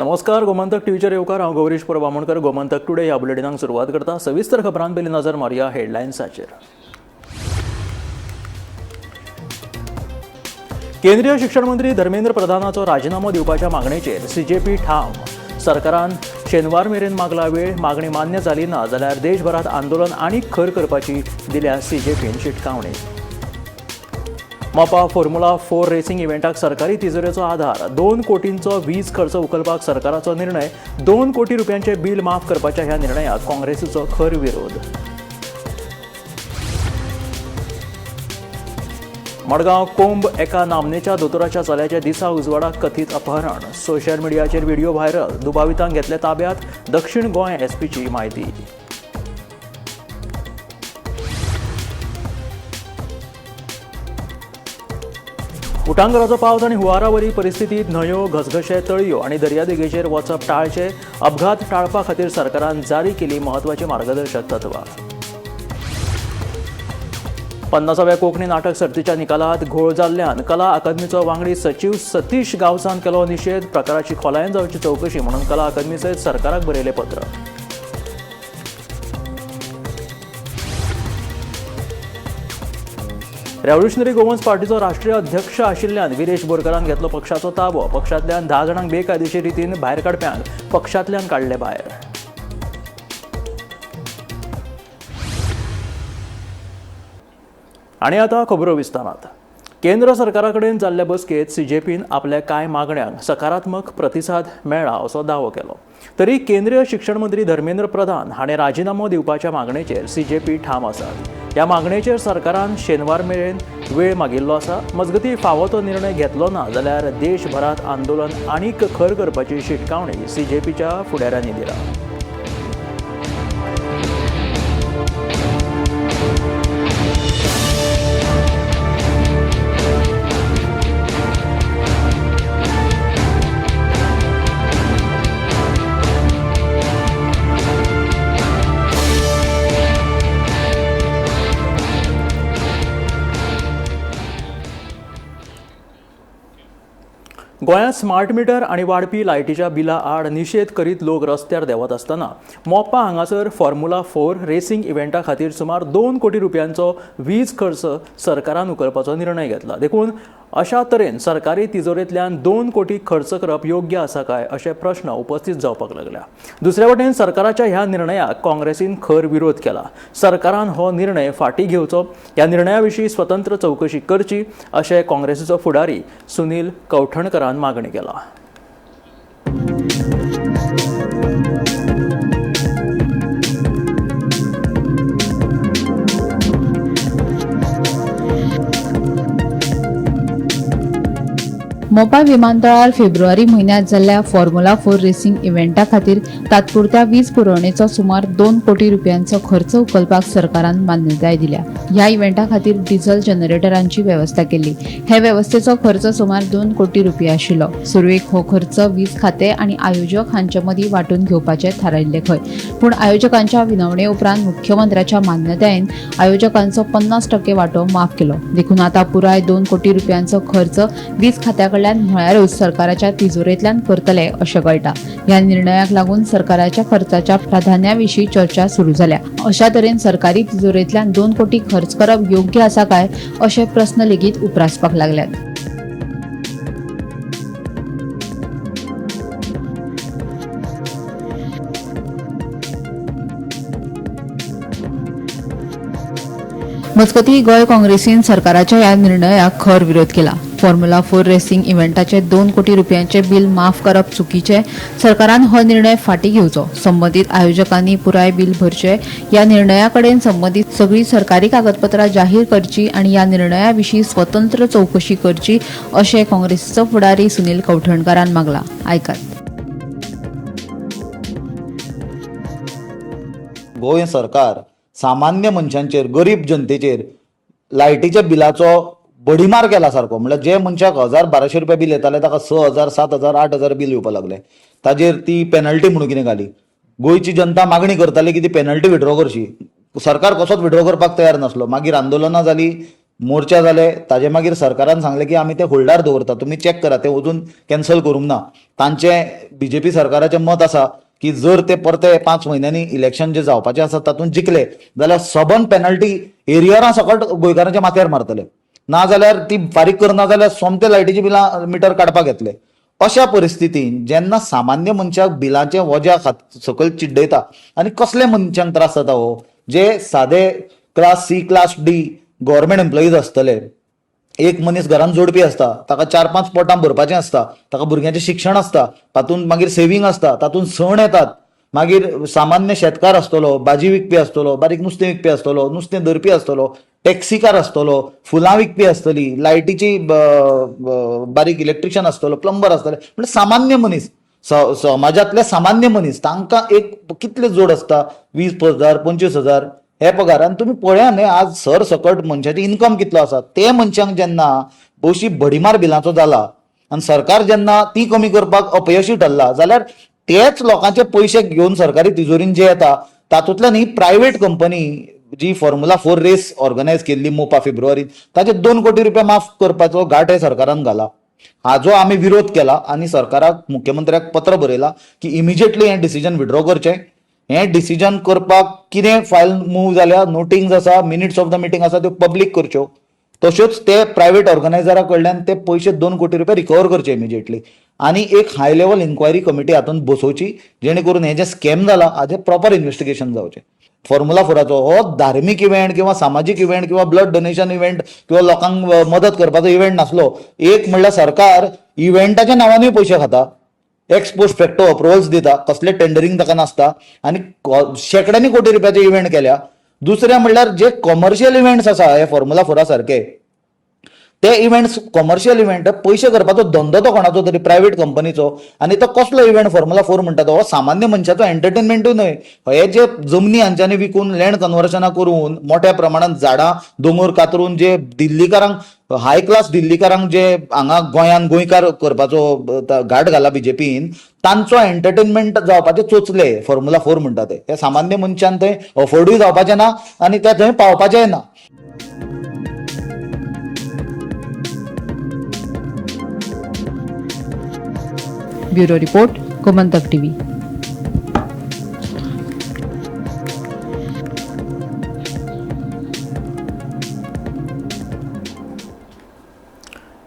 नमस्कार, गोमंतक टीव्हीचेर येवकार. हांव गौरीश परब आमोणकर. गोमंतक टुडे ह्या बुलेटिनाक सुरवात करता. सविस्तर खबरां पयलीं नजर मारुया हेडलायन्साचेर. केंद्रीय शिक्षण मंत्री धर्मेंद्र प्रधानाचो राजिनामो दिवपाच्या मागणेचेर सीजेपी ठाम. सरकारान शेनवार मेरेन मागला वेळ. मागणी मान्य जाली ना जाल्यार देशभरात आंदोलन आनीक खर करपाची दिल्या सीजेपीन शिटकावणी. मोपा फॉर्म्युला 4 रेसिंग इव्हेंटाक सरकारी तिजोरेचो आधार. 2 कोटींचो वीज खर्च उखलपाक सरकाराचो निर्णय. 2 कोटी रुपयांचे बिल माफ करपाच्या ह्या निर्णयाक काँग्रेसीचो खर विरोध. मडगांव कोंब एका नामनेच्या दोतोराच्या चल्याच्या दिसा उजवाडाक कथीत अपहरण. सोशल मिडियाचेर व्हिडिओ व्हायरल. दुबावितांक घेतले ताब्यात. दक्षिण गोंय एसपीची म्हायती. उटांगराचो पावस आनी हुंवारावरी परिस्थितीत न्हंयो, घसघशे, तळयो आनी दर्यादेगेचेर वचप टाळचे. अपघात टाळपा खातीर सरकारान जारी केली म्हत्वाची मार्गदर्शक तत्वां. 50व्या कोंकणी नाटक सर्तीच्या निकालात घोळ जाल्ल्यान कला अकादमीचो वांगडी सचीव सतीश गांवसान केलो निशेध. प्रकाराची खोलायेन जावची चवकशी म्हणून कला अकादमी सयत सरकाराक बरयलें पत्र. रेव्होल्युशनरी गोवन्स पार्टीचो राष्ट्रीय अध्यक्ष आशिल्ल्यान विरेश बोरकारान घेतलो पक्षाचो ताबो. पक्षांतल्यान 10 जाणांक बेकायदेशीर रितीन भायर काडप्यांक पक्षांतल्यान काडले भायर. आनी आतां खबरो विस्तारात. केंद्र सरकारा कडेन जाल्ले बसकेंत सीजेपीन आपल्या कांय मागण्यांक सकारात्मक प्रतिसाद मेळ्ळा असो दावो केलो. तरी केंद्रीय शिक्षण मंत्री धर्मेंद्र प्रधान हाणें राजिनामो दिवपाच्या मागणेचेर सीजेपी ठाम आसात. ह्या मागणेचेर सरकारान शेनवार मेरेन वेळ मागिल्लो आसा. मजगतीं फावो तो निर्णय घेतलो ना जाल्यार देशभरांत आंदोलन आनीक खर करपाची शिटकावणी सीजेपीच्या फुडाऱ्यांनी दिला. गोंयांत स्मार्ट मिटर आनी वाडपी लायटीच्या बिला आड निशेध करीत लोक रस्त्यार देंवत आसतना मोपा हांगासर फॉर्म्युला 4 रेसिंग इव्हेंटा खातीर सुमार 2 कोटी रुपयांचो वीज खर्च सरकारान उखलपाचो निर्णय घेतला. देखून अशा तरेन सरकारी तिजोरेंतल्यान 2 कोटी खर्च करप योग्य आसा काय अशे प्रश्न उपस्थित जावपाक लागल्या. दुसरे वटेन सरकाराच्या ह्या निर्णयाक काँग्रेसीन खर विरोध केला. सरकारान हो निर्णय फाटीं घेवचो, ह्या निर्णया विशीं स्वतंत्र चवकशी करची अशें काँग्रेसीचो फुडारी सुनील कवठणकरान मागणी केला. मोपा विमानतळार फेब्रुवारी म्हयन्यांत जाल्ल्या फॉर्म्युला 4 रेसिंग इव्हेंटा खातीर तात्पुरत्या वीज पुरवणेचो सुमार 2 कोटी रुपयांचो खर्च उखलपाक सरकारान मान्यताय दिल्या. ह्या इव्हेंटा खातीर डिझल जनरेटरांची वेवस्था केल्ली. हे वेवस्थेचो खर्च सुमार 2 कोटी रुपया आशिल्लो. सुरवेक हो खर्च वीज खाते आनी आयोजक हांचे मदीं वांटून घेवपाचें थारायिल्लें खंय, पूण आयोजकांच्या विनवणे उपरांत मुख्यमंत्र्याच्या मान्यतायेन आयोजकांचो 50% वांटो माफ केलो. देखून आतां पुराय 2 कोटी रुपयांचो खर्च वीज खात्या कडल्यान म्हळ्यारूच सरकाराच्या तिजोरेंतल्यान करतले अशें कळटा. ह्या निर्णयाक लागून सरकाराच्या खर्चाच्या प्राधान्या विशीं चर्चा सुरू जाल्या. अशा तरेन सरकारी तिजोरेंतल्यान 2 कोटी खर्च करप योग्य आसा काय अशे प्रस्न लेगीत उप्रासपाक लागल्यात. मजगतीं गोंय काँग्रेसीन सरकाराच्या ह्या निर्णयाक खर विरोध केला. फॉर्म्युला 4 रेसिंग इव्हेंटाचे 2 कोटी रुपयांचे बिल माफ करप चुकीचे. सरकारान हो निर्णय फाटीं घेवचो. संबंदीत आयोजकांनी पुराय बिल भरचे. ह्या निर्णया कडेन संबंदीत सगळीं सरकारी कागदपत्रां जाहीर करची आनी ह्या निर्णया विशीं स्वतंत्र चवकशी करची अशें काँग्रेसीचो फुडारी सुनील कवठणकारान मागला. आयकात. गोंय सरकार सामान्य मनशांचेर, गरीब जनतेचेर लायटीच्या बिलाचो बडीमार केला सारको. म्हणल्यार जे मनशाक 1000-1200 रुपया बील येताले ताका 6000, 7000, 8000 बील येवपाक लागले. ताजेर ती पेनल्टी म्हणून कितें घाली. गोंयची जनता मागणी करताली की ती पेनल्टी विड्रॉ करची. सरकार कसोच विड्रॉ करपाक तयार नासलो. मागीर आंदोलनां जाली. मोर्चा जाले ताजे मागीर सरकारान सांगलें की आमी ते होल्डार दवरता, तुमी चॅक करा, ते अजून कॅन्सल करूंक ना. तांचें बीजेपी सरकाराचें मत आसा की जर ते परते 5 म्हयन्यांनी इलेक्शन जे जावपाचें आसा तातूंत जिखले जाल्यार सबन पेनल्टी एरियरां सकट गोंयकारांच्या माथ्यार मारतले, ना जाल्यार ती फारीक करना जाल्यार सोमते लायटीची बिलां मिटर काडपाक येतले. अशा परिस्थितीन जेन्ना सामान्य मनशाक बिलांचे वज्या सकयल चिड्डयता आनी कसले मनशांक त्रास जाता हो, जे सादे class C class D government employees आसतले, एक मनीस घरान जोडपी आसता, ताका 4-5 पोटां भरपाचें आसता, ताका भुरग्यांचें शिक्षण आसता, तातूंत मागीर सेवींग आसता, तातूंत सण येतात, मागीर सामान्य शेतकार आसतलो, भाजी विकपी आसतलो, बारीक नुस्तें विकपी आसतलो, नुस्तें धरपी आसतलो, टॅक्सीकार आसतलो, फुलां विकपी आसतली, लायटीची बारीक इलेक्ट्रिशियन आसतलो, प्लंबर आसतले, म्हणजे सामान्य मनीस, समाजांतले सामान्य मनीस, तांकां एक कितले जोड आसता, 20,000 25,000 हे पगार. आनी तुमी पळया न्ही आज सर सकट मनशाची इन्कम कितलो आसा, ते मनशांक जेन्ना बशी भडीमार बिलांचो जाला आनी सरकार जेन्ना ती कमी करपाक अपयशी ठरला जाल्यार तेच लोकांचे पयशे घेवन सरकारी तिजोरीन जे येता तातूंतल्यान ही प्रायवेट कंपनी जी फॉर्म्युला 4 रेस ऑर्गनायज केल्ली मोपा फेब्रुवारीत ताचे 2 कोटी रुपया माफ करपाचो घाट हे सरकारान घाला. हाजो आमी विरोध केला आनी सरकाराक मुख्यमंत्र्याक पत्र बरयला की इमिजिएटली हें डिसिजन विड्रॉ करचें. हें डिसिजन करपाक कितें फायल मूव जाल्या, नोटिंग्स आसा, मिनिट्स ऑफ the meeting आसा, त्यो पब्लीक करच्यो, तश्योच ते प्रायवेट ऑर्गनायझरा कडल्यान ते पयशे 2 कोटी रुपया रिकवर करचे इमिजिएटली आनी एक हाय लेवल इन्क्वायरी कमिटी हातूंत बसोवची जेणे करून हें जें स्कॅम जाला हाजें प्रॉपर इन्वेस्टिगेशन जावचें. फॉर्म्युला 4 हो धार्मीक इव्हेंट किंवा सामाजीक इव्हेंट किंवा ब्लड डोनेशन इव्हेंट किंवा लोकांक मदत करपाचो इव्हेंट नासलो. एक म्हणल्यार सरकार इव्हेंटाच्या नांवानूय पयशे खाता, एक्स पोस्ट फॅक्टो अप्रुवल्स दिता, कसले टेंडरींग ताका नासता आनी शेंकड्यांनी कोटी रुपयाचे इव्हेंट केल्या. दुसरें म्हणल्यार जे कॉमर्शियल इव्हेंट्स आसा हे फॉर्म्युला 4 सारके ते इव्हेंट्स कॉमर्शियल इव्हेंट पयशे करपाचो धंदो तो कोणाचो तरी प्रायवेट कंपनीचो आनी तो कसलो इव्हेंट फॉर्म्युला 4 म्हणटा तो हो सामान्य मनशाचो एंटरटेनमेंटूय न्हय. हे जे जमनी हांच्यांनी विकून लँड कन्वर्शनां करून मोठ्या प्रमाणात झाडां दोंगर कातरून जे दिल्लीकारांक हाय क्लास दिल्लीकारांक जे हांगा गोंयान गोंयकार करपाचो घाट घाला बीजेपीन, तांचो एंटरटेनमेंट जावपाचे चोचले फॉर्म्युला 4 म्हणटा ते. हे सामान्य मनशान थंय अफोर्डूय जावपाचें ना आनी ते थंय पावपाचेंय ना. Bureau report, Gomantak TV.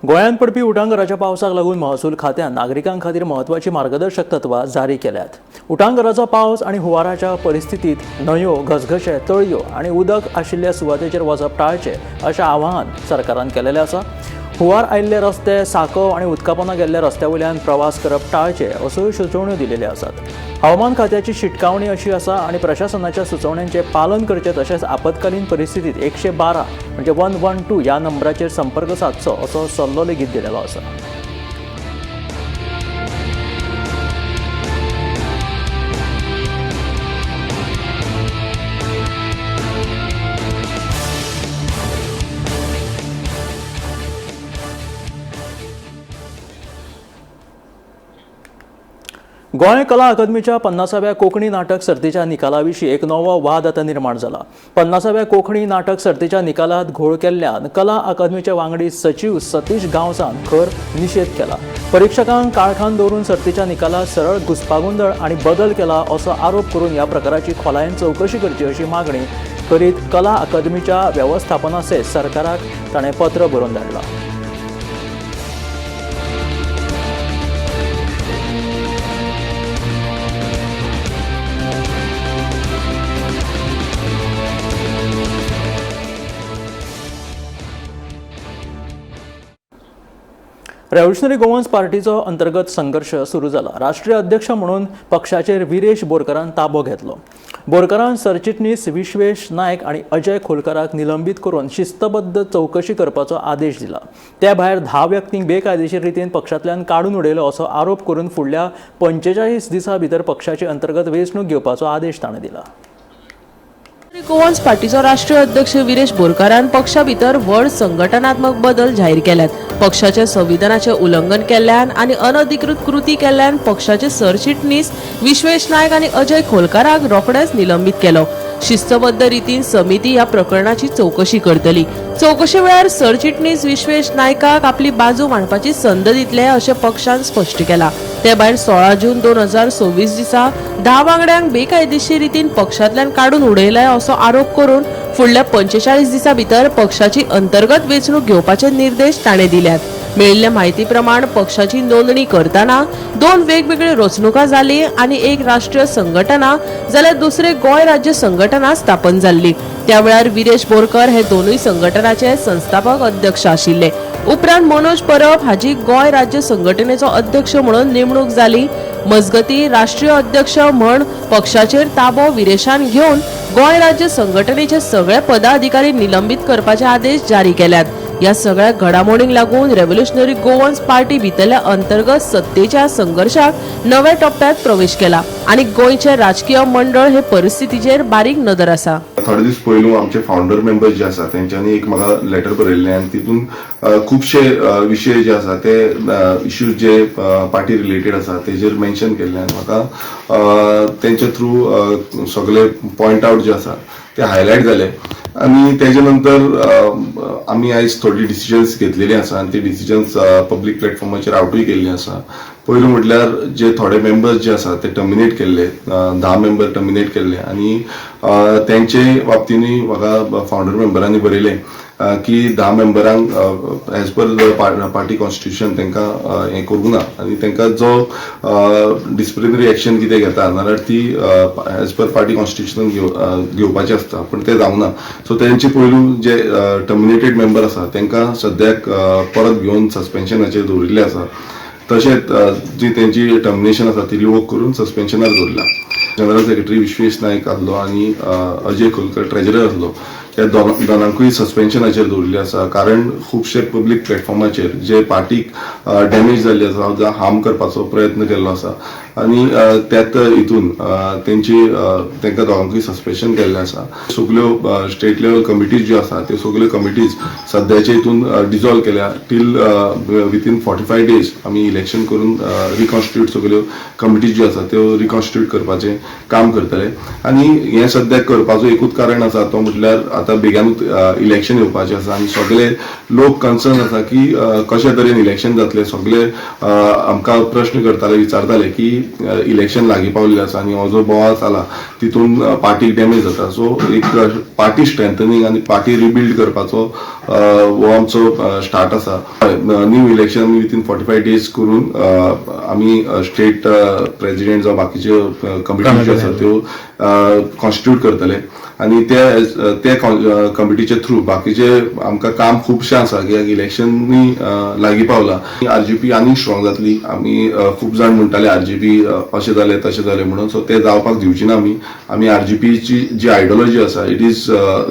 गोंयांत पडपी उटांगराच्या पावसाक लागून महसूल खात्यान नागरिकां खातीर म्हत्वाची मार्गदर्शक तत्वां जारी केल्यात. उटांगराचो पावस आनी हुंवाराच्या परिस्थितीत न्हंयो, घसघशे, तळयो आनी उदक आशिल्ल्या सुवातेचेर वचप टाळचें अशें आवाहन सरकारान केलेलें आसा. हुंवार आयिल्ले रस्ते, सांकव आनी उदकापोना गेल्ल्या रस्त्या वयल्यान प्रवास करप टाळचे अश्योय सुचोवण्यो दिलेल्यो आसात. हवामान खात्याची शिटकावणी अशी आसा आनी प्रशासनाच्या सुचोवण्यांचें पालन करचें तशेंच आपत्कालीन परिस्थितीत 112 म्हणजे 112 ह्या नंबराचेर संपर्क सादचो असो सल्लो लेगीत दिलेलो आसा. गोंय कला अकादमीच्या 50व्या कोंकणी नाटक सर्तीच्या निकाला विशीं एक नवो वाद आतां निर्माण जाला. 50व्या कोंकणी नाटक सर्तीच्या निकालात घोळ केल्ल्यान कला अकादमीचे वांगडी सचीव सतीश गांवसान खर निशेध केला. परीक्षकांक काळखान दवरून सर्तीच्या निकालात सरळ घुस्पागोंदळ आनी बदल केला असो आरोप करून ह्या प्रकाराची खोलायेन चवकशी करची अशी मागणी करीत कला अकादमीच्या वेवस्थापना सयत सरकाराक ताणें पत्र बरोवन धाडलां. रेव्होल्युशनरी गोवन्स पार्टीचो अंतर्गत संघर्ष सुरू जाला. राष्ट्रीय अध्यक्ष म्हणून पक्षाचेर विरेश बोरकरान ताबो घेतलो. बोरकरान सरचिटणीस विश्वेश नायक आनी अजय खोलकराक निलंबीत करून शिस्तबद्ध चवकशी करपाचो आदेश दिला. त्या भायर 10 व्यक्तींक बेकायदेशीर रितीन पक्षांतल्यान काडून उडयलो असो आरोप करून फुडल्या 45 दिसां भितर पक्षाची अंतर्गत वेंचणूक घेवपाचो आदेश ताणें दिला. गोवन्स पार्टीचो राष्ट्रीय अध्यक्ष विरेश बोरकारान पक्षा भितर व्हड संघटनात्मक बदल जाहीर केल्यात. पक्षाच्या संविधानाचें उल्लंघन केल्ल्यान आनी अनधिकृत कृती केल्ल्यान पक्षाचे सरचिटणीस विश्वेश नायक आनी अजय खोलकाराक रोखडेच निलंबीत केलो. शिस्तबद्ध रितीन समिती ह्या प्रकरणाची चवकशी करतली. चवकशे वेळार सरचिटणीस विश्वेश नायकाक आपली बाजू मांडपाची संद दितले अशें पक्षान स्पश्ट केलां. ते भायर 16 जून 2026 दिसा 10 वांगड्यांक बेकायदेशीर रितीन पक्षांतल्यान काडून उडयले असो आरोप करून फुडल्या 45 दिसां भितर पक्षाची अंतर्गत वेंचणूक घेवपाचे निर्देश ताणें दिल्यात. मेळिल्ल्या म्हायती प्रमाण पक्षाची नोंदणी करतना 2 वेगवेगळ्यो रचणुका जाली आनी एक राष्ट्रीय संघटना जाल्यार दुसरे गोंय राज्य संघटना स्थापन जाल्ली. त्या वेळार विरेश बोरकर हे दोनूय संघटनाचे संस्थापक अध्यक्ष आशिल्ले. उपरांत मनोज परब हाजी गोंय राज्य संघटनेचो अध्यक्ष म्हणून नेमणूक जाली. मजगती राष्ट्रीय अध्यक्ष म्हण पक्षाचेर ताबो विरेशान घेवन गोंय राज्य संघटनेचे सगळे पदाधिकारी निलंबीत करपाचे आदेश जारी केल्यात. ह्या सगळ्या घडामोडींक लागून रेव्होल्युशनरी गोवन्स पार्टी भितरल्या अंतर्गत सत्तेच्या संघर्शाक नव्या टप्प्यात प्रवेश केला आनी गोंयचे राजकीय मंडळ हे परिस्थितीचेर बारीक नदर आसा. थोडे दीस पयलू आमचे फावंडर मेंबर्स जे आसा तेंच्यांनी एक म्हाका लेटर बरयल्लें आनी तितून खुबशे विशय जे आसा ते इश्यूज जे पार्टी रिलेटेड आसा तेजेर मेन्शन केल्ले आनी म्हाका तेंच्या थ्रू सगळे पॉयंट आवट जे आसा ते हायलायट जाले आनी तेजे नंतर आमी आयज थोडी डिसिजन्स घेतलेली आसा आनी ती डिसिजन्स पब्लीक प्लॅटफॉर्माचेर आवटूय केल्ली आसा. पयलू म्हटल्यार जे थोडे मेंबर्स जे आसा ते टर्मिनेट केल्ले, 10 मेंबर टर्मिनेट केल्ले आनी तेंचे बाबतीनूय म्हाका फावंडर मेंबरांनी बरयलें की 10 मेंबरांक एज पर पार्टी कॉन्स्टिट्यूशन तांकां हें करूंक ना आनी तांकां जो डिसिप्लिनरी एक्शन कितें घेता नाजाल्यार ती एज पर पार्टी कॉन्स्टिट्यूशन घेवपाची आसता, पूण तें जावंक ना. सो तेंचे पयलू जे टर्मिनेटेड मेंबर आसा तांकां सद्याक परत घेवन सस्पेन्शनाचेर दवरिल्लें आसा. तशेंच जी तेंची टर्मिनेशन आसा ती रिवोक करून सस्पेन्शनार दवरला. जनरल सेक्रेटरी विश्वेश नायक आसलो आनी अजय खोलकर ट्रेजरर आसलो, त्या दोनांकूय सस्पेन्शनाचेर दवरिल्ले आसा. कारण खुबशे पब्लीक प्लॅटफॉर्माचेर जे पार्टीक डॅमेज जाल्ली आसा जावं हार्म करपाचो प्रयत्न केल्लो आसा आनी त्यात हितून तेंची तांकां दोगांकूय सस्पेन्शन केल्लें आसा. सगल्यो स्टेट लेवल कमिटीज ज्यो आसा त्यो सगल्यो कमिटीज सद्याचे हितून डिजॉल्व केल्या. टील विथीन 45 डेज आमी इलेक्शन करून रिकॉन्स्टिट्यूट सगल्यो कमिटीज ज्यो आसा त्यो रिकॉन्स्टिट्यूट करपाचें काम करतले. आनी हें सद्याक करपाचो एकूच कारण आसा तो म्हटल्यार आतां बेग्यानूच इलेक्शन येवपाचें आसा आनी सगळे लोक कन्सर्न आसा की कशे तरेन इलेक्शन जातलें. सगळे आमकां प्रश्न करताले, विचारताले की इलेक्शन लागीं पावल्लें आसा आनी हो जो बोवाळ जाला तितून पार्टीक डॅमेज जाता. सो एक पार्टी स्ट्रेंथनींग आनी पार्टी रिबिल्ड करपाचो हो आमचो स्टार्ट आसा. न्यू इलेक्शन आमी विथीन 45 डेज करून आमी स्टेट प्रेजिडेंट जावं बाकीच्यो कमिटी ज्यो आसा त्यो कॉन्स्टिट्यूट करतले आनी ते कमिटीचे थ्रू बाकीचे आमकां काम खुबशें आसा कित्याक इलेक्शनूय लागीं पावला. आरजीपी आनी स्ट्रॉंग जातली. आमी खूब जाण म्हणटाले आरजीपी अशें जालें तशें जालें म्हणून, सो ते जावपाक दिवची ना. आमी आरजीपीची जी आयडियोलॉजी आसा it is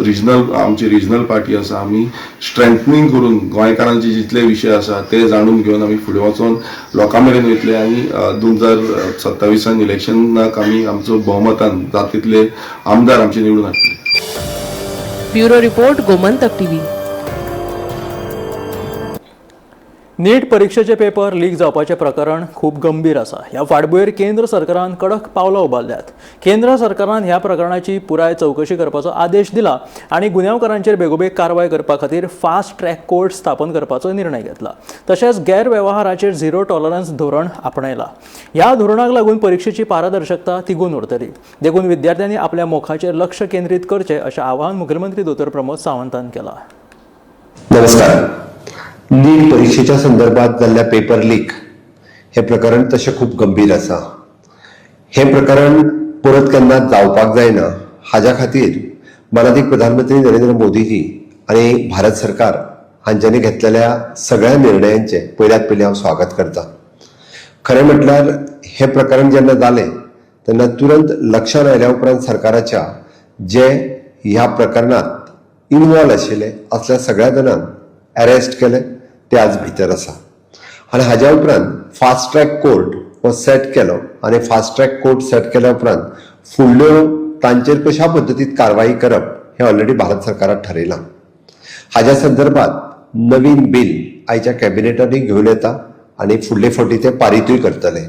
regional, आमची रिजनल पार्टी आसा. आमी स्ट्रेंथनींग करून गोंयकारांचे जितले विशय आसा ते जाणून घेवन आमी फुडें वचोन लोकां मेरेन वयतले आनी 2027 इलेक्शनाक आमी आमचो बहुमतान जाता तितले आमदार आमचे निवडून हाडटले. Bureau report, Gomantak TV. NEET परिक्षेचे पेपर लीक जावपाचें प्रकरण खूब गंभीर आसा. ह्या फाटभुंयेर केंद्र सरकारान कडक पावलां उबारल्यात. केंद्र सरकारान ह्या प्रकरणाची पुराय चवकशी करपाचो आदेश दिला आनी गुन्यांवकारांचेर बेगोबेग कारवाय करपा खातीर फास्ट ट्रॅक कोर्ट स्थापन करपाचो निर्णय घेतला. तशेंच गैरवेव्हाराचेर झिरो टॉलरन्स धोरण आपणायला. ह्या धोरणाक लागून परिक्षेची पारदर्शकता तिगून उरतली. देखून विद्यार्थ्यांनी आपल्या मोखाचेर लक्ष केंद्रीत करचें अशें आवाहन मुखेलमंत्री दोतोर प्रमोद सावंतान केलां. नमस्कार. नीट परीक्षेच्या संदर्भात जाल्ल्या पेपर लीक हे प्रकरण तशें खूब गंभीर आसा. हें प्रकरण परत केन्ना जावपाक जायना हाज्या खातीर मानादीक प्रधानमंत्री नरेंद्र मोदीजी आनी भारत सरकार हांच्यांनी घेतलेल्या सगळ्या निर्णयांचें पयल्यात पयलीं हांव स्वागत करता. खरें म्हटल्यार हें प्रकरण जेन्ना जालें तेन्ना तुरंत लक्षांत आयल्या उपरांत सरकाराच्या जे ह्या प्रकरणांत इनवॉल्व आशिल्ले असल्या सगळ्या जाणांक अरेस्ट केले, ते आज भितर आसा. आनी हाज्या उपरांत फास्ट ट्रॅक कोर्ट हो सेट केलो आनी फास्ट ट्रॅक कोर्ट सेट केल्या उपरांत फुडल्यो तांचेर कशा पद्दतीन कारवाई करप हें ऑलरेडी भारत सरकारान ठरयलां. हाज्या संदर्भात नवीन बील आयच्या कॅबिनेटांनी घेवन येता आनी फुडले फावटी ते पारितूय करतले.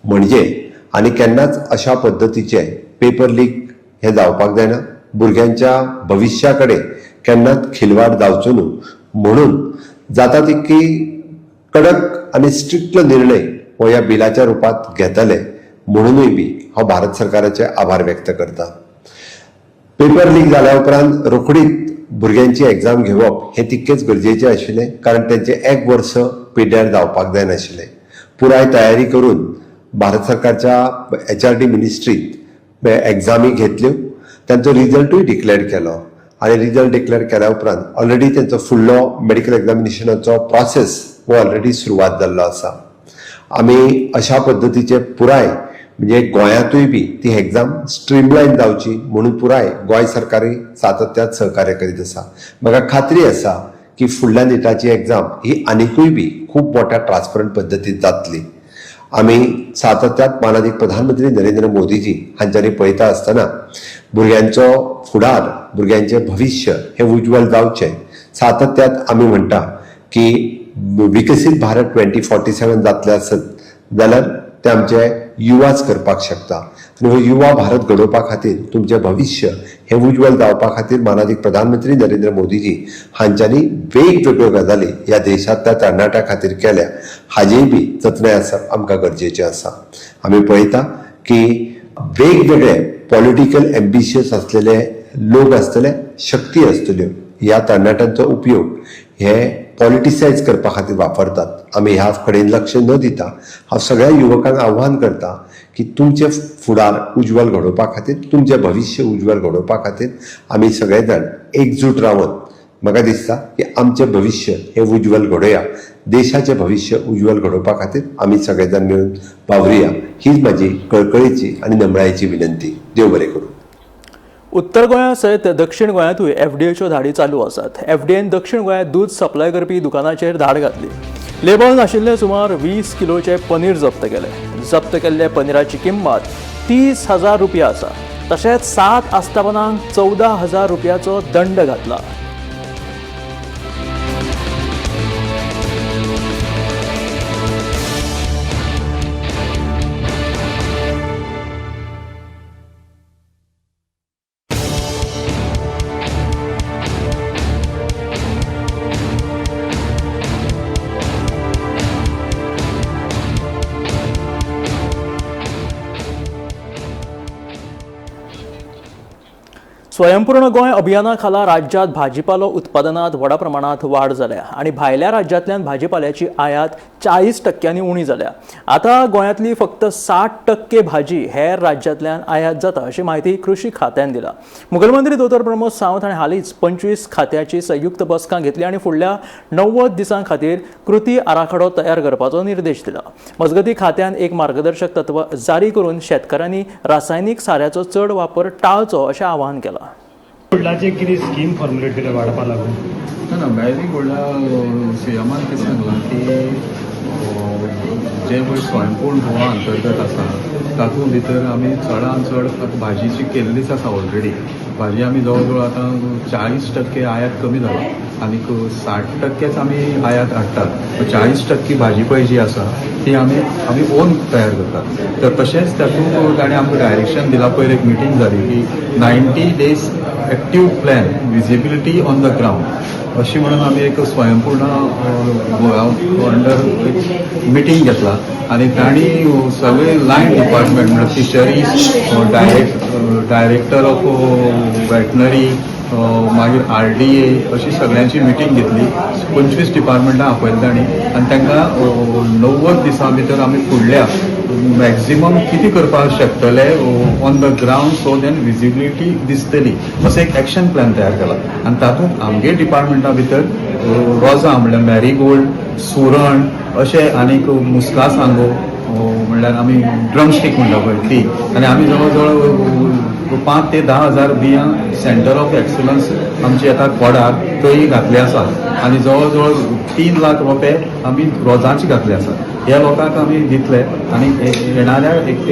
म्हणजे आनी केन्नाच अशा पद्दतीचे पेपर लीक हे जावपाक जायना. भुरग्यांच्या भविश्या कडेन केन्नाच खिलवाड जावचो न्हू म्हणून जाता तितकी कडक आनी स्ट्रिक्ट निर्णय हो ह्या बिलाच्या रुपांत घेतले म्हणूनय बी हांव भारत सरकाराचे आभार व्यक्त करता. पेपर लीक जाल्या उपरांत रोखडीच भुरग्यांची एग्जाम घेवप हें तितकेंच गरजेचें आशिल्लें, कारण तेंचें एक वर्स पिड्ड्यार जावपाक जायनाशिल्लें. पुराय तयारी करून भारत सरकारच्या HRD मिनिस्ट्रीत एग्जामी घेतल्यो, तांचो रिजल्टूय डिक्लेअर केलो आनी रिजल्ट डिक्लेअर केल्या उपरांत ऑलरेडी तेंचो फुडलो मेडिकल एग्जामिनेशनाचो प्रोसेस हो ऑलरेडी सुरवात जाल्लो आसा. आमी अशा पद्दतीचे पुराय म्हणजे गोंयांतूय बी ती एग्जाम स्ट्रीमलायन जावची म्हणून पुराय गोंय सरकारी सातत्यात सहकार्य करीत आसा. म्हाका खात्री आसा की फुडल्या निटाची एग्जाम ही आनिकूय बी खूब मोठ्या ट्रान्सपरंट पद्दतीन जातली. आमी सातत्यात मानादीक प्रधानमंत्री नरेंद्र मोदीजी हांच्यांनी पळयता आसतना भुरग्यांचो फुडार, भुरग्यांचें भविश्य हें उज्ज्वल जावचें. सातत्यात आमी म्हणटा की विकसीत भारत 2047 जातलें आसत जाल्यार ते आमचे युवाच करपाक शकता आनी हो युवा भारत घडोवपा खातीर तुमचें भविश्य हें उज्ज्वल जावपा खातीर मानादीक प्रधानमंत्री नरेंद्र मोदीजी हांच्यांनी वेगवेगळ्यो गजाली ह्या देशांतल्या तरणाट्या खातीर केल्या हाजेय बी जतनाय आसप आमकां गरजेचें आसा. आमी पळयता की वेगवेगळे पॉलिटिकल एम्बिशियस आसलेले लोक आसतले, शक्ती आसतल्यो, ह्या तरणाट्यांचो उपयोग हे पॉलिटिसायज करपा खातीर वापरतात. आमी ह्या कडेन लक्ष न दिता हांव सगळ्या युवकांक आव्हान करता की तुमचें फुडार उज्ज्वल घडोवपा खातीर, तुमचें भविश्य उज्ज्वल घडोवपा खातीर आमी सगळे जाण एकजूट रावन म्हाका दिसता की आमचें भविश्य हें उज्ज्वल घडोवया, देशाचें भविश्य उज्ज्वल घडोवपा खातीर आमी सगळे जाण मेळून वावरुया, हीच म्हाजी कळकळीची आनी नमळायेची विनंती. देव बरें करूं. उत्तर गोंया सयत दक्षिण गोंयांतूय एफडीएच्यो धाडी चालू आसात. एफडीएन दक्षिण गोंयांत दूद सप्लाय करपी दुकानाचेर धाड घातली. लेबल नाशिल्ले सुमार 20 किलोचे पनीर जप्त केले. जप्त केल्ले पनीराची किंमत 30,000 रुपया आसा. तशेंच 7 आस्थापनांक 14,000 रुपयाचो दंड घातला. स्वयंपूर्ण गोंय अभियाना खाला राज्यांत भाजीपालो उत्पादनात व्हडा प्रमाणात वाड जाल्या आनी भायल्या राज्यांतल्यान भाजीपाल्याची आयात 40% उणी जाल्या. आतां गोंयांतली फक्त 60% भाजी हेर राज्यांतल्यान आयात जाता अशी म्हायती कृषी खात्यान दिला. मुखेलमंत्री दोतोर प्रमोद सावंत हांणी हालींच 25 खात्याची संयुक्त बसका घेतली आनी फुडल्या 90 दिसां खातीर कृती आराखडो तयार करपाचो निर्देश दिला. मजगतीं खात्यान एक मार्गदर्शक तत्व जारी करून शेतकारांनी रासायनीक साऱ्याचो चड वापर टाळचो अशें आवाहन केलां. गोल्डाचे कितें स्कीम फॉर्मुलेट केल्या वाडपा लागून? ना, मॅरी गोल्डा सीएमान कितें सांगलां की जें पळय स्वयंपूर्ण गोवा अंतर्गत आसा तातूंत भितर आमी चडान चड आतां भाजीची केल्लीच आसा ऑलरेडी. भाजी आमी जवळ जवळ आतां 40% आयात कमी जाला आनीक 60% आमी आयात हाडटात. 40% भाजी पळय जी आसा ती आमी आमी ओन तयार करतात. तर तशेंच तातूंत ताणें आमकां डायरेक्शन दिलां. पयर एक मिटींग जाली की 90 days active plan visibility on the ground अशी म्हणून आमी एक स्वयंपूर्ण गोवा अंडर एक मिटींग घेतला आनी तांणी सगळे लायन डिपार्टमेंट म्हणल्यार फिशरीज, डायरेक्टर ऑफ वेटनरी, मागीर RDA अशी सगळ्यांची मिटींग घेतली. 25 डिपार्टमेंटां आपयलें तांणी आनी तांकां 90 दिसां भितर आमी फुडल्या मॅक्झिमम कितें करपाक शकतले on the ground so then visibility दिसतली असो एक एक्शन प्लॅन तयार केला. आनी तातूंत आमगे डिपार्टमेंटा भितर रोजां म्हणल्यार मॅरीगोल्ड, सुरण अशें आनीक मुस्का सांगो म्हणल्यार आमी ड्रमस्टीक म्हणटा पळय ती, आनी आमी जवळ जवळ 5 ते 10 हजार बियां सेंटर ऑफ एक्सलन्स आमची येता कोडार थंय घातले आसा आनी जवळ जवळ 3 लाख रोपे आमी रोजांचे घातले आसा. ह्या लोकांक आमी दितले आनी येणाऱ्या एक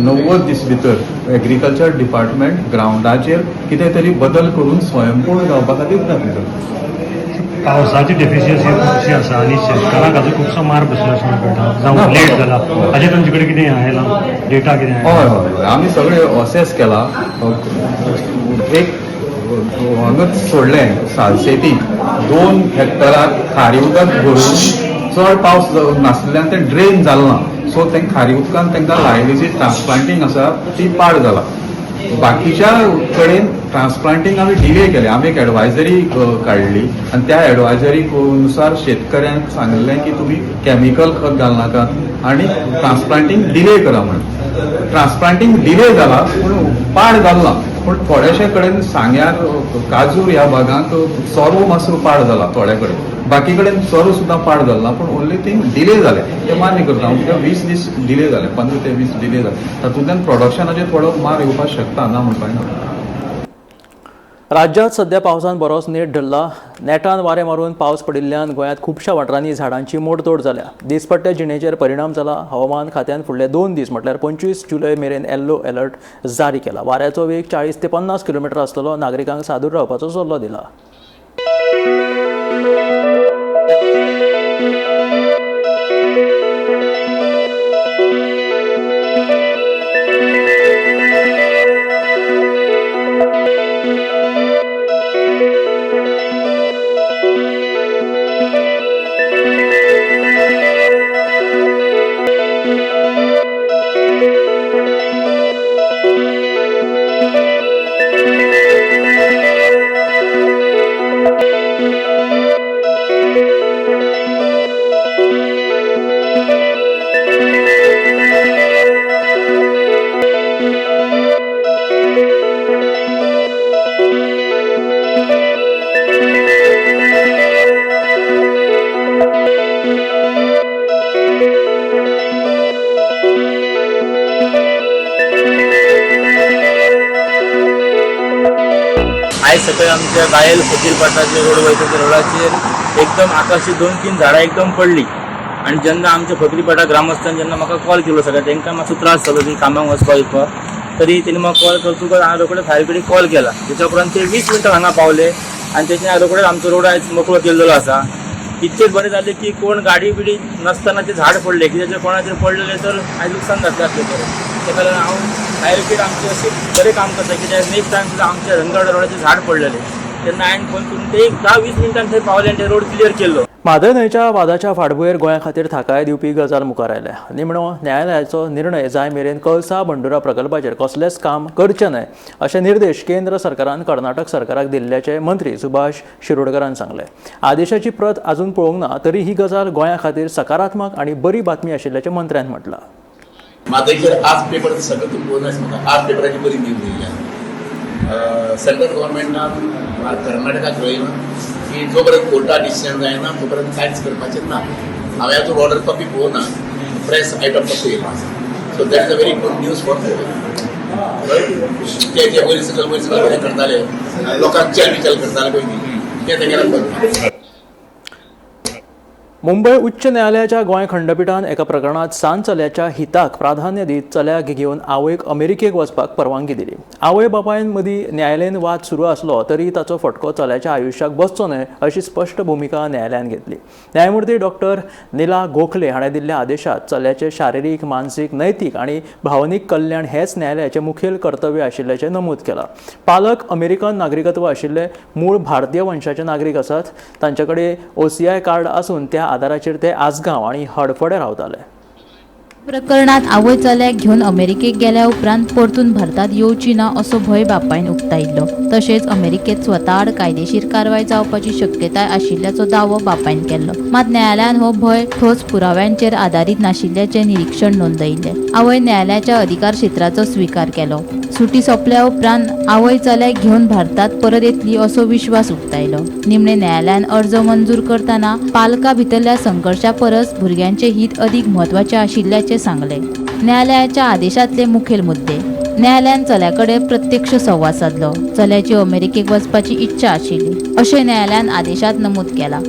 90 दीस भितर एग्रीकल्चर डिपार्टमेंट ग्रावंडाचेर कितें तरी बदल करून स्वयंपूर्ण जावपा खातीर जातलो. पावसाची डेफिशियन्सी खुबशी आसा आनी शेतकारांक हाचो खुबसो मार बसला अशें कळटा, जावं लेट जाला, हाचेर तुमचे कडेन कितें आयलां डेटा कितें? हय हय, आमी सगळे असेस केला. एक हांगाच सोडलें सालसेती 2 हेक्टराक खारी उदक भरून चड पावस नासल्यान तें ड्रेन जालें ना, सो तें खारी उदकान तांकां लायिल्ली जी ट्रान्सप्लांटींग आसा ती पाड जाला. बाकीच्या कडेन ट्रान्सप्लांटींग आमी डिले केलें. आमी एक एडवायजरी काडली आनी त्या एडवायजरी नुसार शेतकऱ्यांक सांगलें की तुमी केमिकल खत घालनाकात आनी ट्रान्सप्लांटींग डिले करा म्हणून. ट्रान्सप्लांटींग डिले जाला पूण पाड जाल ना, पूण थोडेशे कडेन सांग्यार काजूर ह्या भागांत सोरो मातसो पाड जाला थोड्या कडेन, बाकी कडेन सोरो सुद्दां पाड जाल ना, पूण ओनली थिंग डिले जालें तें मान्य करता हांव. कित्याक 20 दीस डिले जाले, 15 ते 20 डिले जाले, तातूंतल्यान प्रोडक्शनाचेर थोडो मार येवपाक शकता, ना म्हणपाक ना. राज्यांत सध्या पावसान बरोच नेट धरला. नेटान वारें मारून पावस पडिल्ल्यान गोंयांत खुबश्या वाठारांनी झाडांची मोडतोड जाल्या. दिसपट्ट्या जिणेचेर परिणाम जाला. हवामान खात्यान फुडले 2 दीस म्हटल्यार 25 जुलय मेरेन येल्लो अलर्ट जारी केला. वाऱ्याचो वेग 40 ते 50 किलोमिटर आसतलो. नागरिकांक सादूर रावपाचो सल्लो दिला. आयज सकाळी आमच्या गायल फकीरपाटाचे रोड वयता त्या रोडाचेर एकदम आकाशी 2-3 झाडां एकदम पडली आनी जेन्ना आमच्या फकीरपाटा ग्रामस्थान जेन्ना म्हाका कॉल केलो सगळ्या तांकां मातसो त्रास जालो की कामाक वचपाक येवपाक, तरी तेणी म्हाका कॉल करतकच हांवें रोखडे फायर कडेन कॉल केला. तेच्या उपरांत ते 20 मिनटां हांगा पावले आनी तेच्या रोखडेच आमचो रोड आयज मोकळो केल्लो आसा. इतकेच बरें जालें की कोण गाडी बिडी नासतना ते झाड पडले, कित्याक कोणाचेर पडलेले तर आयज लुकसाण जातलें आसलें बरें. तेका लागून हांव फायर ब्रिगेड आमचें अशें बरें काम करता, कित्याक नेक्स्ट टायम सुद्दां आमच्या रंगड रोडाचेर झाड पडलेलें तेन्ना हांवें फोन करून ते 10-20 मिनटान थंय पावले आनी ते रोड क्लियर केल्लो. म्हादय न्हंयच्या वादाच्या फाटभुंयेर गोंया खातीर थाकाय दिवपी गजाल मुखार आयल्या. निमणो न्यायालयाचो निर्णय जाय मेरेन कळसा बंडुरा प्रकल्पाचेर कसलेंच काम करचें न्हय अशे निर्देश केंद्र सरकारान कर्नाटक सरकाराक दिल्ल्याचे मंत्री सुभाष शिरोडकरान सांगलें. आदेशाची प्रत अजून पळोवंक ना तरी ही गजाल गोंया खातीर सकारात्मक आनी बरी बातमी आशिल्ल्याचें मंत्र्यान म्हटलां. म्हादयचेर आज पेपर सगळें तुमकां पळोवन म्हाका आज पेपराची बरी न्यूज दिल्ली आसा. सेंट्रल गव्हर्मेंटान कर्नाटकाक कळयलां की जो पर्यंत कोर्टा डिसिजन जायना तो पर्यंत कांयच करपाचें ना. हांवें आजून ऑर्डर कॉपी पळोवना, प्रेस आयटम फक्त येयलो आसा. So that is a very good news for ते जे वयर सकयल कितें करताले, लोकांक चेल विचार करताले पयलीं, ते तेगेले बंद. मुंबय उच्च न्यायालयाच्या गोंय खंडपिठान एका प्रकरणात सान चल्याच्या हिताक प्राधान्य दीत चल्याक घेवन आवयक अमेरिकेक वचपाक परवानगी दिली. आवय बापायन मदीं न्यायालयीन वाद सुरू आसलो तरी ताचो फटको चल्याच्या आयुश्याक बसचो न्हय अशी स्पश्ट भुमिका न्यायालयान घेतली. न्यायमूर्ती डॉक्टर नीला गोखले हाणें दिल्ल्या आदेशात चल्याचे शारिरीक, मानसीक, नैतीक आनी भावनीक कल्याण हेच न्यायालयाचें मुखेल कर्तव्य आशिल्ल्याचें नमूद केलां. पालक अमेरिकन नागरिकत्व आशिल्ले मूळ भारतीय वंशाचे नागरीक आसात. तांचे कडेन OCI card आसून त्या आदाराचेर ते आसगांव आनी हडफडें रावताले. प्रकरणात आवय चल्याक घेवन अमेरिकेक गेल्या उपरांत परतून भारतात येवची ना असो भंय बापायन उक्तायिल्लो. तशेंच अमेरिकेत स्वता आड कायदेशीर कारवाय जावपाची शक्यताय आशिल्ल्याचो दावो बापायन केल्लो. मात न्यायालयान हो भंय ठोस पुराव्यांचेर आदारीत नाशिल्ल्याचें निरीक्षण नोंदयिल्लें. आवय न्यायालयाच्या अधिकार क्षेत्राचो स्विकार केलो. सुटी सोंपल्या उपरांत आवय चल्याक घेवन भारतात परत येतली असो विश्वास उक्तायलो. निमणे न्यायालयान अर्ज मंजूर करतना पालका भितरल्या संघर्शा परस भुरग्यांचे हित अदीक म्हत्वाचे आशिल्ल्याचें सांगलें. न्यायालयाच्या आदेशांतले मुखेल मुद्दे: न्यायालयान चल्याकडे प्रत्यक्ष संवाद साधलो. चल्याची अमेरिकेक वचपाची इच्छा आशिल्ली अशें न्यायालयान आदेशांत नमूद केलां.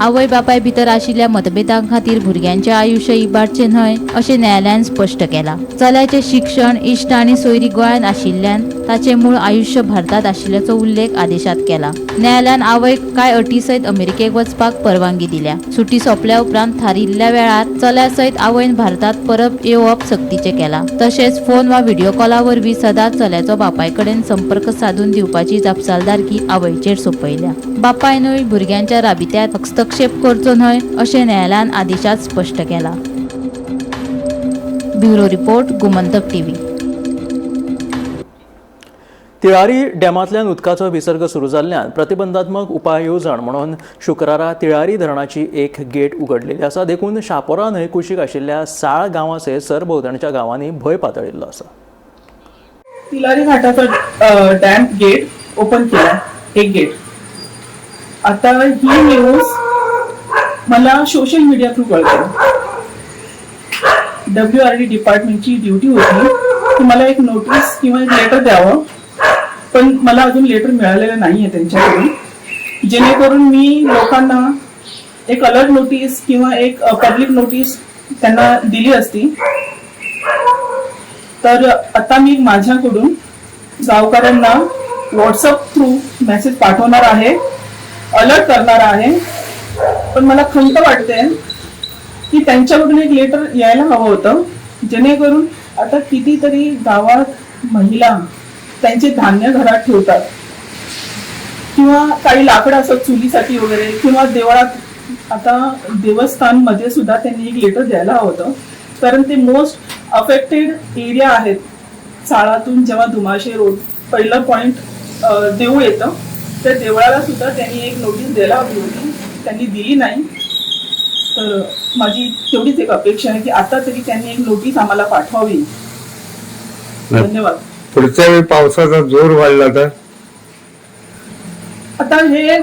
आवय बापाय भितर आशिल्ल्या मतभेदां खातीर भुरग्यांचें आयुश्य इबाडचें न्हय अशें न्यायालयान स्पश्ट केलां. चल्याचें शिक्षण, इश्ट आनी सोयरी गोंयांत आशिल्ल्यान ताचें मूळ आयुश्य भारतांत आशिल्ल्याचो उल्लेख आदेशांत केला. न्यायालयान आवयक कांय अटी सयत अमेरिकेक वचपाक परवानगी दिल्या. सुटी सोंपल्या उपरांत थारिल्ल्या वेळार चल्या सयत आवयन भारतांत परत येवप सक्तीचें केलां. तशेंच फोन वा व्हिडिओ कॉला वरवीं वरवीं सदांच चल्याचो बापाय कडेन संपर्क साधून दिवपाची जापसालदारकी आवयचेर सोंपयल्या. बापायनूय भुरग्यांच्या राबित्यांत हस्तक्षेप करचो न्हय अशें न्यायालयान आदेशांत स्पश्ट केलां. Bureau report, Gomantak TV. Tillari डॅमांतल्यान उदकाचो विसर्ग सुरू जाल्ल्यान प्रतिबंधात्मक उपाय येवजण म्हणून शुक्रारा तिळारी धरणाची एक गेट उगडलेली आसा. देखून शापोरा न्हंय कुशीक आशिल्ल्या साळ गांवा सयत सरभोंवतणच्या गांवांनी भंय पातळिल्लो आसा. तिलारी घाटाचा डॅम गेट ओपन केला, एक गेट. आता ही न्यूज मला सोशल मीडिया थ्रू कळते. डब्ल्यू आर डी डिपार्टमेंटची ड्युटी होती की मला एक नोटीस किंवा एक लेटर द्यावं, पण मला अजून लेटर मिळालेलं नाहीये त्यांच्याकडून, जेणेकरून मी लोकांना एक अलर्ट नोटीस किंवा एक पब्लिक नोटीस त्यांना दिली असती. तर आता मी माझ्याकडून गावकऱ्यांना व्हॉट्सअप थ्रू मेसेज पाठवणार आहे, अलर्ट करणार आहे. पण मला खंत वाटते की त्यांच्याकडून एक लेटर यायला हवं होतं, जेणेकरून आता कितीतरी गावात महिला त्यांचे धान्य घरात ठेवतात किंवा काही लाकडं असतात चुलीसाठी वगैरे किंवा देवळात. आता देवस्थानमध्ये सुद्धा त्यांनी एक लेटर द्यायला हवं होतं, कारण ते मोस्ट अफेक्टेड एरिया आहेत. चाळातून जेव्हा धुमाशे रोड पहिलं पॉइंट देऊळ येतं, त्या देवळाला सुद्धा त्यांनी एक नोटीस द्यायला हवी होती, त्यांनी दिली नाही. तर माझी तेवढीच एक अपेक्षा आहे की आता तरी त्यांनी एक नोटीस आम्हाला पाठवावी. धन्यवाद. पुढच्या वेळी पावसाचा जोर वाढला तर? आता हे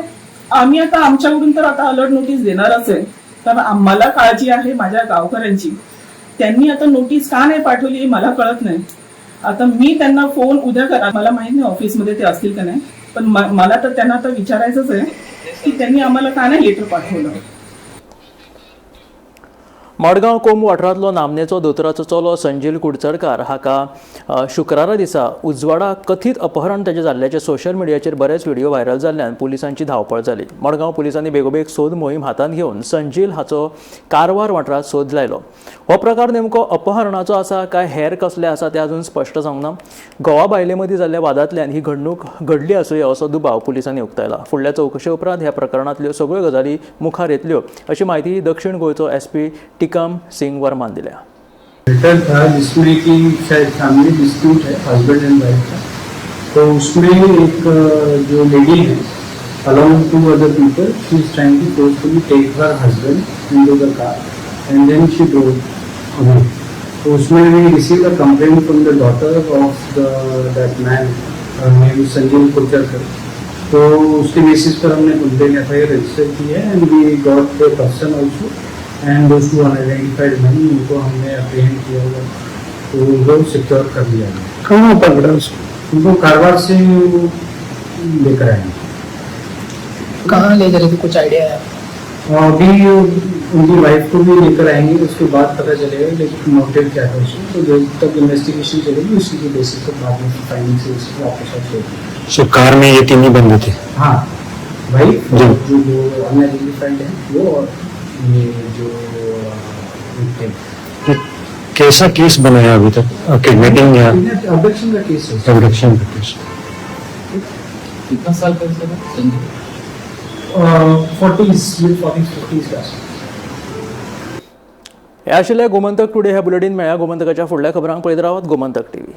आम्ही आता आमच्याकडून तर आता अलर्ट नोटीस देणारच आहे, कारण आम्हाला काळजी आहे माझ्या गावकऱ्यांची. त्यांनी आता नोटीस का नाही पाठवली हे मला कळत नाही. आता मी त्यांना फोन उद्या करा, मला माहित नाही ऑफिसमध्ये ते असतील का नाही, पण मला तर त्यांना आता विचारायचंच आहे की त्यांनी आम्हाला का नाही लेटर पाठवलं. मडगांव कोंब वाठारांतलो नामनेचो दोतोराचो चलो संजील कुडचडकार हाका शुक्रारा दिसा उजवाडा कथीत अपहरण ताचें जाल्ल्याचे सोशल मिडियाचेर बरेच व्हिडिओ व्हायरल जाल्ल्यान पुलिसांची धांवपळ जाली. मडगांव पुलिसांनी बेगोबेग सोद मोहीम हातांत घेवन संजील हाचो कारवार वाठारांत सोद लायलो. हो प्रकार नेमको अपहरणाचो आसा काय हेर कसले आसा तें अजून स्पश्ट जावंक ना. घोवा बायले मदीं जाल्ल्या वादांतल्यान ही घडणूक घडली आसुया असो दुबाव पुलिसांनी उक्तायला. फुडल्या चवकशे उपरांत ह्या प्रकरणांतल्यो सगळ्यो गजाली मुखार येतल्यो अशी म्हायती दक्षिण गोंयचो एसपी टिकम सिंग वर्मान दिल्या. लेटर था जिसमें कि शायद फैमिली डिस्प्यूट है हस्बैंड एंड वाइफ का, तो उसमें एक जो लेडी है along two other people, she is trying to forcefully take her husband into the car and then she drove away. तो उसमें we received a complaint from the daughter of the that man name Sanjeev Kurcharkar. तो उसके basis पर हमने complaint FIR register की है and we got the person also and those two unidentified men, उनको हमने apprehend किया हुआ, तो उनको सिक्योर कर लिया गया. कहाँ पकड़ा उसको? उनको कारवार से वो लेकर आए. कहाँ ले जा रहे थे, कुछ आइडिया है? और अभी उनकी वाइफ को भी लेकर आएंगे, उसके बाद पता चलेगा लेकिन मोटिव क्या था उसमें. तो जब तक इन्वेस्टिगेशन चलेगी, उसी के बेसिस पर बाद में फाइंडिंग से उसको वापस आउट. सो कार में ये तीन ही बंदे थे? हाँ, वाइफ, जी. जो दो अनआइडेंटिफाइड है वो और ये जो victim. कैसा केस बनाया अभी तक, किडनैपिंग या? अबडक्शन का केस है. एबडक्शन का केस. कितना साल का sir Sanjeev? 40s, 40s, 50s का. हे आशिल्लें गोमंतक टुडे ह्या बुलेटीन. मेळ्या गोमंतकाच्या फुडल्या खबरांक पळयत रावात गोमंतक टीव्ही.